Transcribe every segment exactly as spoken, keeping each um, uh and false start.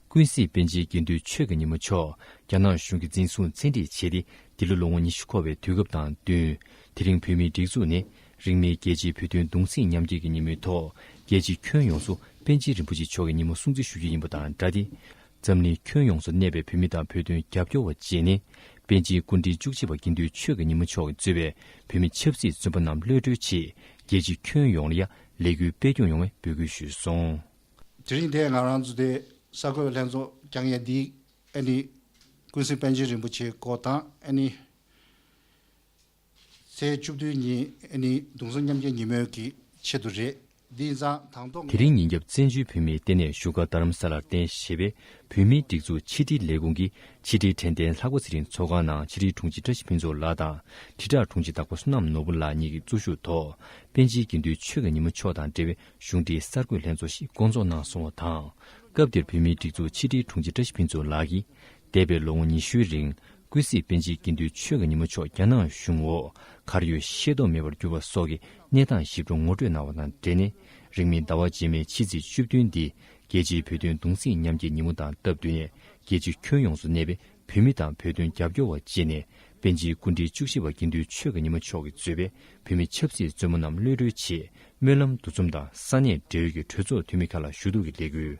ཀུན་གཟིགས་པཎ་ཆེན་དགེ་འདུན་ཆོས་ཀྱི་ཉིན་མོ་མཆོག་རྒྱ་ནག་གཞུང་གིས་འཛིན་བཟུང་བཙན་ཁྲིད་བྱས་ཏེ། འདི་ལོ་ལོ་ངོ་ཉི་ཤུ་འཁོར་བའི་དུས་སྐབས་དང་བསྟུན། དེ་རིང་བོད་མིའི་སྒྲིག་འཛུགས་ནས་རིང་མིན་རྒྱལ་སྤྱིའི་བོད་དོན་གདུང་སེམས་མཉམ་སྐྱེད་ཀྱི་ཉིན་མོའི་ཐོག་རྒྱལ་སྤྱི་ཁྱོན་ཡོངས་སུ་པཎ་ཆེན་རིན་པོ་ཆེ་མཆོག་གི་ཉིན་མོ་སྲུང་བརྩི་ཞུ་རྒྱུ་ཡིན་པ་དང་སྦྲགས་ཏེ། འཛམ་གླིང་ཁྱོན་ཡོངས་སུ་གནས་པའི་བོད་མི་དང་བོད་དོན་རྒྱབ་སྐྱོར་བ་བཅས་ནས། པཎ་ཆེན་སྐུ་ཕྲེང་བཅུ་གཅིག་པ་དགེ་འདུན་ཆོས་ཀྱི་ཉིན་མོ་མཆོག་གིས་གཙོས་པའི་བོད་མི་ཆབ་སྲིད་བཙོན་པ་རྣམས་གློད་གྲོལ་ཆེད། རྒྱལ་སྤྱི་ཁྱོན་ཡོངས་ལ་ཡང་ལས་འགུལ་སྤེལ་སྐྱོང་ཡོང་བའི་འབོད་སྐུལ་ཞུས་སོང་། དེ་རིང་འདིར་ང་རང་ཚོ་དེ་གསར་འགོད་ལྷན་ཚོགས་བསྐྱངས་ཡས་འདི་ཨ་ནི་ཀུན་གཟིགས་པཎ་ཆེན་རིན་པོ་ཆེའི་སྐོར་དང་ཨ་ནི་ཚེས་བཅུ་བདུན་ཉིན་ཨ་ནི་གདུང་སེམས་མཉམ་སྐྱེད་ཉིན་མོའི་གི་ཆེད་དུ་རེད། འདི་ཡིན་ཙང་དང་ཐོག་དེ་རིང་ཉིན་རྒྱབ་བཙན་བྱོལ་བོད་མིའི་ལྟེ་གནས་བཞུགས་སྒར་རྡ་རམ་ས་ལར་རྟེན་གཞི་བྱས་པའི་བོད་མིའི་སྒྲིག་འཛུགས་ཕྱི་དྲིལ་ལས་ཁུངས་ཀྱི་ཕྱི་དྲིལ་དྲན་རྟེན་ལྷག་པ་ཚེ་རིང་ཚོགས་ཁང་ནང་ཕྱི་དྲིལ་དྲུང་ཆེ་བཀྲ་ཤིས་ཕུན་ཚོགས་ལགས་དང་དྲིལ་བསྒྲགས་དྲུང་ཆེ་དྭགས་པོ་བསོད་ནམས་ནོར་བུ་ལགས་གཉིས་ཀྱི་གཙོ་བཞུགས་ཐོག་པཎ་ཆེན་དགེ་འདུན་ཆོས་ཀྱི་ཉིན་མོ་མཆོག་དང་འབྲེལ་བའི་གཞུང་འབྲེལ་གསར་འགོད་ལྷན་ཚོགས་ཤིག་བསྐོང་ཚོགས་གནང་སོང་བ་དང་། སྐབས་དེར་བོད་མིའི་སྒྲིག་འཛུགས་ཕྱི་དྲིལ་དྲུང་ཆེ་བཀྲ་ཤིས་ཕུན་ཚོགས་ལགས་ཀྱིས། འདས་པའི་ལོ་ངོ་ཉི་ཤུའི་རིང་། ཀུན་གཟིགས་པཎ་ཆེན་དགེ་འདུན་ཆོས་ཀྱི་ཉིན་མོ་མཆོག་རྒྱ་ནག་གཞུང་འོག་གར་ཡོད་ཤེས་རྟོགས་མེད་པར་གྱུར་པ་སོགས་ཀྱི་གནས་སྟངས་ཞིབ་ཕྲ་ངོ་སྤྲོད་གནང་བ་དང་འབྲེལ་ནས། རིང་མིན་ཟླ་བ་རྗེས་མའི་ཕྱི་ཚེས་བཅུ་བདུན་འདི་རྒྱལ་སྤྱིའི་བོད་དོན་གདུང་སེམས་མཉམ་སྐྱེད་ཉིན་མོ་དང་སྟབས་བསྟུན་ནས། རྒྱལ་སྤྱི་ཁྱོན་ཡོངས་སུ་གནས་པའི་བོད་མི་དང་བོད་དོན་རྒྱབ་སྐྱོར་བ་བཅས་ནས། པཎ་ཆེན་སྐུ་ཕྲེང་བཅུ་བཞི་པ་དགེ་འདུན་ཆོས་ཀྱི་ཉིན་མོ་མཆོག་གིས་གཙོས་པའི་བོད་མི་ཆབ་སྲིད་བཙོན་པ་རྣམས་གློད་གྲོལ་ཆེད། སྨོན་ལམ་འདུ་འཛོམས་དང་ས་གནས་འབྲེལ་ཡོད་ཀྱི་གྲོས་ཚོགས་འཐུས་མི་ཁག་ལ་ཞུ་གཏུག་གི་ལས་འགུལ།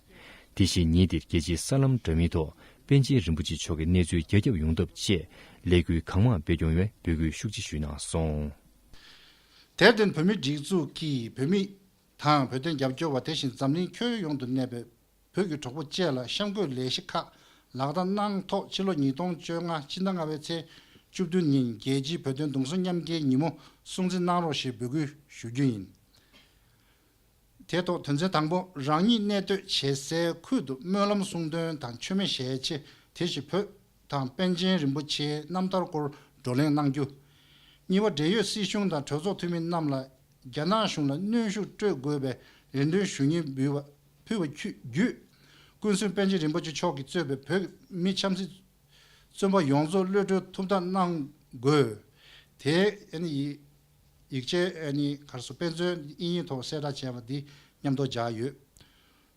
དེ་བཞིན་ཉིན་འདིར་རྒྱལ་སྤྱིའི་གསར་ལམ་འདྲ་མིན་ཐོག་པཎ་ཆེན་རིན་པོ་ཆེ་མཆོག་གི་གནས་ཚུལ་རྒྱ་ཁྱབ་ཡོང་ཐབས་ཆེད་ལས་འགུལ་གང་མང་སྤེལ་སྐྱོང་ཡོང་བའི་འབོད་སྐུལ་ཤུགས་ཆེ་ཞུས་གནང་སོང་། དེར་བརྟེན་བོད་མིའི་སྒྲིག་འཛུགས་ཀྱིས་བོད་མི་དང་བོད་དོན་རྒྱབ་སྐྱོར་བ། དེ་བཞིན་འཛམ་གླིང་ཁྱོན་ཡོངས་སུ་གནས་པའི་བོད་ཀྱི་གྲོགས་པོ་བཅས་ལ་གཤམ་འཁོད་ལས་གཞི་ཁག་ལག་བསྟར་གནང་ཐོག་ཕྱི་ལོ་ཉིས་སྟོང་བཅོ་ལྔ་ཕྱི་ཟླ་ལྔ་པའི་ཚེས་བཅུ་བདུན་ཉིན་རྒྱལ་སྤྱིའི་བོད་དོན་གདུང་སེམས་མཉམ་སྐྱེད་ཉིན་མོ་སྲུང་བརྩི་གནང་རོགས་ཞེས་འབོད་སྐུལ་ཞུ་རྒྱུ་ཡིན། དེའི་ཐོག་དོན་ཚན་དང་པོ། རང་ཉིད་གནས་སྡོད་བྱེད་སའི་ཁུལ་དུ་སྨོན་ལམ་གསུང་འདོན་དང་མཆོད་མེ་བཞེས་ཆེད་དེ་བཞིན་བོད་དང་པཎ་ཆེན་རིན་པོ་ཆེའི་རྣམ་ཐར་སྐོར་བགྲོ་གླེང་གནང་རྒྱུ། གཉིས་པ། འབྲེལ་ཡོད་སྲིད་གཞུང་དང་གྲོས་ཚོགས་འཐུས་མི་རྣམས་ལ་རྒྱ་ནག་གཞུང་ལ་གནོན་ཤུགས་སྤྲོད་དགོས་པའི་རེ་འདུན་ཞུ་སྙན་འབུལ་བ་ཕུལ་བ་བརྒྱུད། ཀུན་གཟིགས་པཎ་ཆེན་རིན་པོ་ཆེ་མཆོག་གིས་གཙོས་པའི་བོད་མི་ཆབ་སྲིད་བཙོན་པ་ཡོངས་རྫོགས་གློད་གྲོལ་ཐུབ་ཐབས་གནང་དགོས། དེ་ཨ་ནི་ཡིག་ཆའི་ཨ་ནི་ག་རེ་ཟེར། དཔེ་མཚོན་དབྱིན་ཡིག་ཐོག་གསལ་བསྒྲགས་བྱས་པ་འདི་མཉམ་དུ་སྦྱར་ཡོད།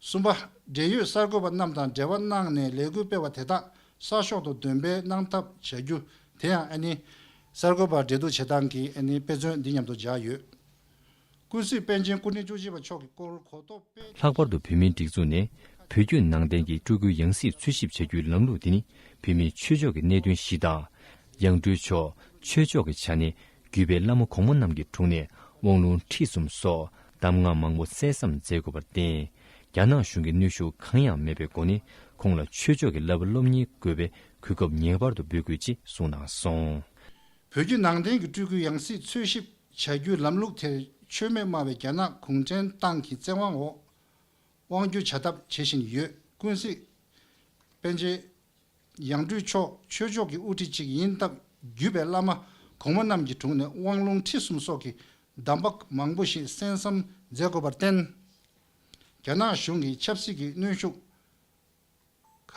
གསུམ་པ། འབྲེལ་ཡོད་གསར་འགོད་པ་རྣམས་དང་འབྲེལ་བ་གནང་ནས་ལས་འགུལ་སྤེལ་བ་དེ་དག་གསར་ཤོག་ཏུ་འདོན་སྤེལ་གནང་ཐབས་བྱ་རྒྱུ། དེ་ཡང་ཨ་ནི་གསར་འགོད་པ་འབྲེལ་གཏུག་བྱེད་སྟངས་ཀྱི་ཨ་ནི་དཔེ་མཚོན་འདི་མཉམ་དུ་སྦྱར་ཡོད། ཀུན་གཟིགས་པཎ་ཆེན་སྐུ་ཕྲེང་བཅུ་བཞི་པ་མཆོག་གི་སྐོར་གོ་རྟོགས་སྤེལ། ལྷག་པར་དུ་བོད་མིའི་སྒྲིག་འཛུགས་ནས་བོད་བརྒྱུད་ནང་བསྟན་གྱི་སྤྲུལ་སྐུའི་ཡང་སྲིད་འཚོལ་ཞིབ་བྱ་རྒྱུའི་ལམ་ལུགས་འདི་ནི་བོད་མིའི་ཆོས་ཕྱོགས་ཀྱི་གནད་དོན་ཞིག་དང་། ཡང་སྤྲུལ་ཕྱོགས་ཆོས་ཕྱོགས་ཀྱི་ཆ་ནས་བརྒྱུད་པའི་བླ་མ་གོང་མ་རྣམས་ཀྱི་དྲུང་ནས་དབང་ལུང་ཁྲིད་གསུམ་སོགས་གདམས་ངག་མང་པོ་གསན་བསམ་མཛད་དགོས་པར་བརྟེན། རྒྱ་ནག་གཞུང་གི་གནོན་ཤུགས་གང་ཡང་མེད་པའི་སྒོ་ནས་ཁོང་ལ་ཆོས་ཕྱོགས་ཀྱི་བསླབ་པ་སློབ་གཉེར་དགོས་པའི་གོ་སྐབས་ངེས་པར་དུ་འབུལ་དགོས་ཅེས་གསུངས་གནང་སོང་། བོད་བརྒྱུད་ནང་བསྟན་གྱི་སྤྲུལ་སྐུའི་ཡང་སྲིད་འཚོལ་ཞིབ་བྱ་རྒྱུའི་ལམ་ལུགས་དེར་ཆོས་མེད་སྨྲ་བའི་རྒྱ་ནག་གུང་ཁྲན་ཏང་གི་བཙན་དབང་འོག་དབང་སྒྱུར་བྱ་ཐབས་བྱེད་བཞིན་ཡོད། ཀུན་གཟིགས་པཎ་ཆེན་ཡང་སྤྲུལ་མཆོག་ཆོས་ཕྱོགས་ཀྱི་དབུ་ཁྲིད་ཅིག་ཡིན་སྟབས། བརྒྱུད་པའི་བླ་མ་གོང་མ་རྣམས་ཀྱི་དྲུང་ནས་དབང་ལུང་ཁྲིད་གསུམ་སོགས་ཀྱི་གདམས་པ་མང་པོ་ཞིག་གསན་བསམ་མཛད་དགོས་པར་བརྟེན། རྒྱ་ནག་གཞུང་གི་ཆབ་སྲིད་ཀྱི་གནོན་ཤུགས་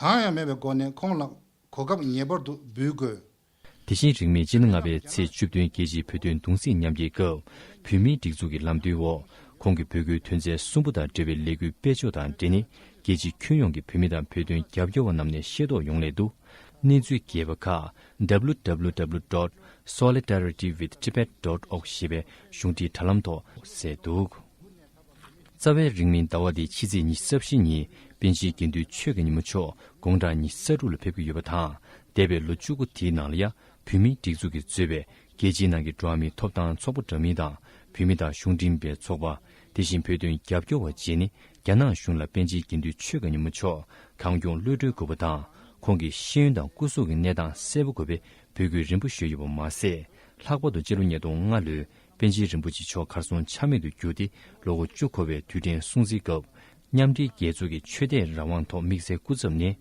གང་ཡང་མེད་པའི་སྒོ་ནས་ཁོང་ལ་གོ་སྐབས་ངེས་པར་དུ་འབུལ་དགོས། དེ་བཞིན་རིང་མིན་སྤྱི་ཟླ་ལྔ་པའི་ཚེས་བཅུ་བདུན་རྒྱལ་སྤྱིའི་བོད་དོན་གདུང་སེམས་མཉམ་སྐྱེད་སྐབས་བོད་མིའི་སྒྲིག་འཛུགས་ཀྱི་ལམ་སྟོན་འོག་ཁོང་གི་འབོད་སྐུལ་དོན་ཚན་གསུམ་པོ་དང་འབྲེལ་བའི་ལས་འགུལ་སྤེལ་ཕྱོགས་དང་འབྲེལ་ནས། རྒྱལ་སྤྱི་ཁྱོན་ཡོངས་ཀྱི་བོད་མི་དང་བོད་དོན་རྒྱབ་སྐྱོར་བ་རྣམས་ནས་ཤེས་རྟོགས་ཡོང་སླད་དུ། གནས་ཚུལ་རྒྱས་པ་ཁག W W W dot solidarity with Tibet dot org ཞེས་པའི་གཞུང་འབྲེལ་དྲ་ལམ་ཐོག་གསལ་འདུག། རྩ་བའི་རིང་མིན་ཟླ་བ་འདིའི་ཕྱི་ཚེས་ཉི་ཤུ་རྩ་བཞི་ཉིན་པཎ་ཆེན་དགེ་འདུན་ཆོས་ཀྱི་ཉིན་མོ་མཆོག་དགུང་གྲངས་ཉི་ཤུ་རྩ་དྲུག་ལ་ཕེབས་ཀྱི་ཡོད་པ་དང་། འདས་པའི་ལོ་བཅུ་དགུ་དེའི་ནང་ལ་ཡང་བོད་མིའི་སྒྲིག་འཛུགས་ཀྱིས་གཙོས་པའི་རྒྱལ་སྤྱིའི་ནང་གི་འགྲོ་བ་མིའི་ཐོབ་ཐང་ཚོགས་པ་འདྲ་མིན་དང་། བོད་མི་དང་གཞུང་འབྲེལ་མིན་པའི་ཚོགས་པ། དེ་བཞིན་བོད་དོན་རྒྱབ་སྐྱོར་བ་བཅས་ནི་རྒྱ་ནག་གཞུང་ལ་པཎ་ཆེན་དགེ་འདུན་ཆོས་ཀྱི་ཉིན་མོ་མཆོག་གང་མགྱོགས་གློད་གྲོལ་དགོས་པ་དང་། ཁོང་གི་ཤེས་ཡོན་དང་སྐུ་གཟུགས་ཀྱི་གནས་སྟངས་གསལ་པོ་དགོས་པའི་འབོད་སྐུལ་རིམ་པ་ཞུས་ཡོད་པ་མ་ཟད། ལྷག་པར་དུ་སྤྱི་ལོ་ཉིས་སྟོང་ལྔ་ལོའི་པཎ་ཆེན་རིན་པོ་ཆེ་མཆོག་གར་སོང་ཆ་མེད་དུ་གྱུར་ཏེ་ལོ་ངོ་བཅུ་འཁོར་བའི་དུས་དྲན་སྲུང་བརྩིའི་སྐབས། མཉམ་འབྲེལ་རྒྱལ་ཚོགས་ཀྱི་ཆོས་དད་རང་དབང་ཐོག་དམིགས་བསལ་སྐུ་ཚབ་ནས།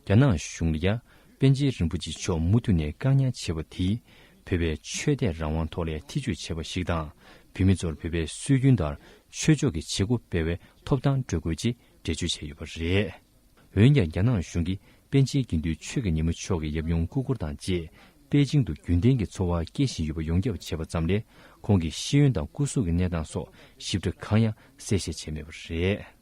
རྒྱ་ནག་གཞུང་ལ་ཡང་པཎ་ཆེན་རིན་པོ་ཆེ་མཆོག་མུ་མཐུད་ནས་བཀག་ཉར་བྱས་པ་དེས། བོད་པའི་ཆོས་དད་རང་དབང་ཐོག་ལ་ཐེ་ཇུས་བྱས་པ་ཞིག་དང་། བོད་མི་ཚོར་བོད་པའི་སྲོལ་རྒྱུན་ལྟར་ཆོས་ཕྱོགས་ཀྱི་བྱེད་སྒོ་སྤེལ་བའི་ཐོབ་ཐང་སྤྲོད་དགོས་ཅེས་འགྲེལ་བརྗོད་བྱས་ཡོད་པ་རེད། འོན་ཀྱང་རྒྱ་ནག་གཞུང་གིས་པཎ་ཆེན་དགེ་འདུན་ཆོས་ཀྱི་ཉིན་མོ་མཆོག་གི་ཡབ་ཡུམ་སྐུ་འཁོར་དང་བཅས་པེ་ཅིང་དུ་རྒྱུན་ལྡན་གྱི་འཚོ་བ་སྐྱེལ་བཞིན་ཡོད་པ་ཡོངས་ཁྱབ་བྱས་པ་ཙམ་ལས། ཁོང་གི་ཤེས་ཡོན་དང་སྐུ་གཟུགས་ཀྱི་གནས་སྟངས་སོགས་ཞིབ་ཕྲ་གང་ཡང་གསལ་བཤད་བྱས་མེད་པ་རེད།